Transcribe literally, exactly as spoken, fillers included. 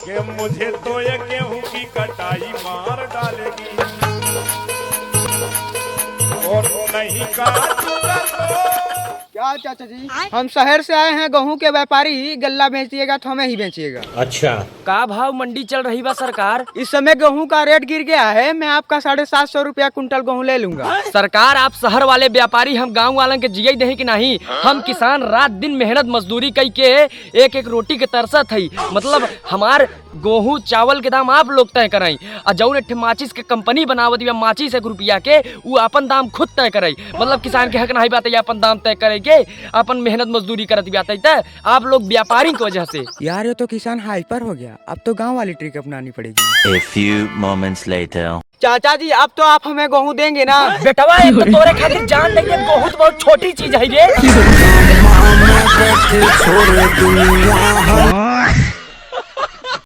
कि मुझे तो ये गेहूं की कटाई मार डालेगी और नहीं काटूंगा तो। क्या चाचा जी, हम शहर से आए हैं, गेहूं के व्यापारी, गल्ला बेचिएगा तो हमें ही बेचिएगा। अच्छा। का भाव मंडी चल रही बा सरकार? इस समय गेहूं का रेट गिर गया है, मैं आपका साढ़े सात सौ रुपया कुंटल गेहूं ले लूंगा। सरकार, आप शहर वाले व्यापारी, हम गाँव वालन के जियई देही कि नहीं? हम किसान रात दिन मेहनत मजदूरी कई के एक एक रोटी के तरसत हई। मतलब हमार गेहूं चावल के दाम आप लोग तय कराई, आ जौन एक ठे माचिस के कंपनी बनावत बिया माचिस एक रुपया के, उ आपन दाम खुद तय कराई। मतलब किसान के हक नाही बात है आपन दाम तय करे के, आपन मेहनत मजदूरी करत बिया तय, तय आप लोग व्यापारी की वजह से। यार, ये तो किसान हाइपर हो गया, अब तो गांव वाली ट्रिक अपनानी पड़ेगी। A few moments later. चाचा जी, अब तो आप हमें गेहूं देंगे ना? बेटवा, एक तो तोरे खातिर जान दे दे, बहुत, बहुत छोटी चीज है ये।